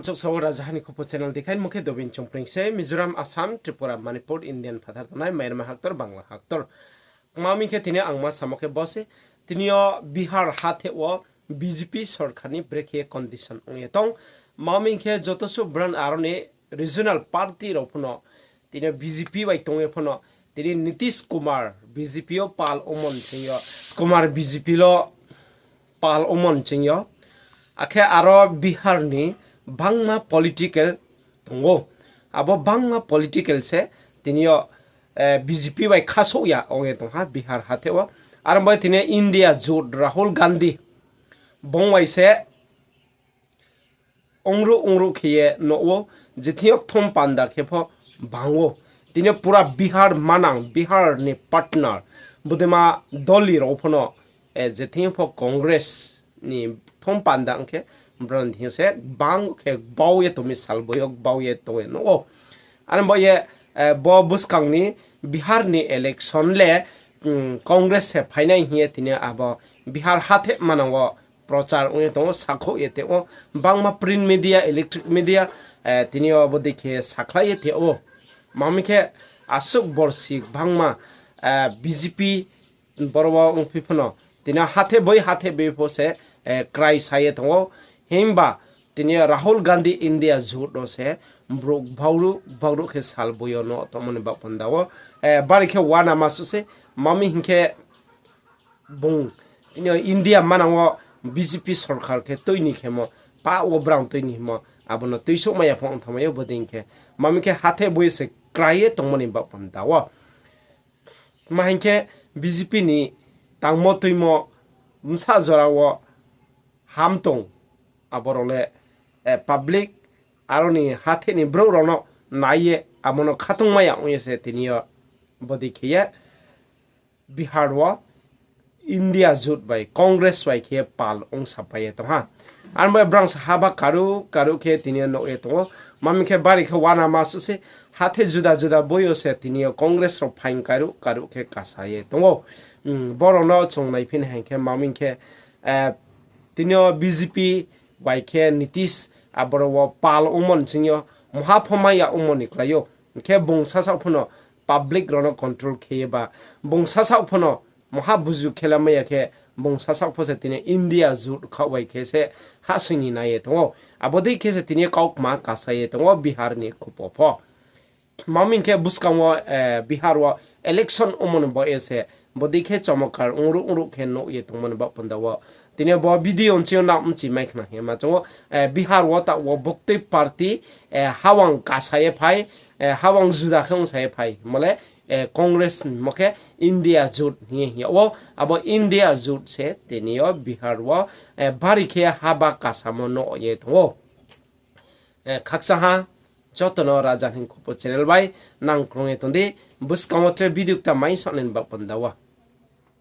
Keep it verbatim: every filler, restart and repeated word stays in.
Choksa wo Rajaha ni Khupo channel dei khe, mo khe Dobin Chongpring se, Mizoram, Assam, Tripura, Manipur, Indian phathar tongnai, Myanmar haktor, Bangla haktor. Tma hing khe tini ang ma samo khe bo se, tini yo Bihar hathe wo B J P sorkar ni brekhe condition ong ye tong. Tma hing khe joto suh brang aro ni regional party rao pho no tini yo B J P bai tong ye pho no, tini Nitish Kumar B J P yo pal ongmo ni ching yo, Kumar B J P lo pal ongmo ni ching yo. Akhe aro Bihar ni bangma political tong ou. Abo bangma political se tini yo B J P bai khasouh ya ong ye tong ha Bihar hathe wo. Aro bai tini India jut Rahul Gandhi bung bai se ongruh ongruh khe ye nuh ou, je thing yo kthum panda khe pho bang ou. Tini yo pura Bihar manang, Bihar ni partner, bodei ma doli rao pho no, je thing yo pho Congress ni kthum panda ong khe, brang thing yo se bang khe gbau ye tong mi, salboi yo gbau ye tong ye nuh ou. Aro bai ye bo buskang ni Bihar ni election le Congress se phainai hing ye tini abo Bihar hathe manang wo prochar ong ye tong ou, sakhouh ye tong ou, bangma print media, electric media, tini yo bodei khe sakhlai ye tong ou. Tma hing khe asuh borsi bangma B J P boro wo ongphi pho no, tini yo hathe boi hathe boi pho se krai sa ye tong ou. Himba tini yo Rahul Gandhi India jut wo se brouh gbauruh gbauruh khe salboi yo no tongmo ni baoh panda wo bari khe uanama suh se, tma hing khe bung tini yo India manang wo B J P sorkar khe tui ni khemo, pa wo brang tui ni himo, abo no tuisouhmai ya pho ongthangmai ou bodei khe. Tma hing khe hathe boi se krai ye tongmo ni baoh panda wo. Tma hing khe B J P ni tangmo tuimo bsa jora wo ham tong, abo rao le public aro ni hathe ni brouh rao no nai ye abo no khatungmai ya ong ye se tini yo bodei khe ye Bihar wo India jut bai Congress bai khe pal ongsapai ye tong ha. Aro bai brang se haba karuh karuh khe tini yo nuh ye tong ou. Tma hing khe bari khe uanama suh se, hathe juda juda boi yo se tini yo Congress rao phaing karuh karuh khe kasa ye tong ou. Boro no chung naiphi nai hing khe, tma hing khe tini yo B J P bai khe Nitish aboro wo pal ongmo ni ching yo, mungha pho mai ya ongmo ni klái ou. Hing khe bung sasaoh pho no public rao no control khe ye ba, bung sasaoh pho no mungha buzu khe la mai ya khe, bung sasaoh pho se tini India jut khaoh bai khe se hahsoing ni nai ye tong ou. Abo dei khe se tini kaukma kasa ye tong ou Bihar ni khupo pho. Tma hing khe buskang wo Bihar wo election ongmo ni baoh ye se bodei khe chomokar ongruh ongruh khe nuh ye tongmo ni baoh panda wo. Tini yo bo video nching yo nang mchi mai khna hing ye ma chung ou, Bihar wo taoh wo buktui party hawang kasa ye phai, hawang juda khe ongsa ye phai himo le Congress ni mo khe India jut hing ye hing yag ou. Abo India jut se tini yo Bihar wo bari khe haba kasamo nuh ye tong ou. Khakchang ha, joto no Raja ni Khupo channel bai nang krung ye tong di, buskang wo tre video kta mai saoh nai ni baoh panda wo.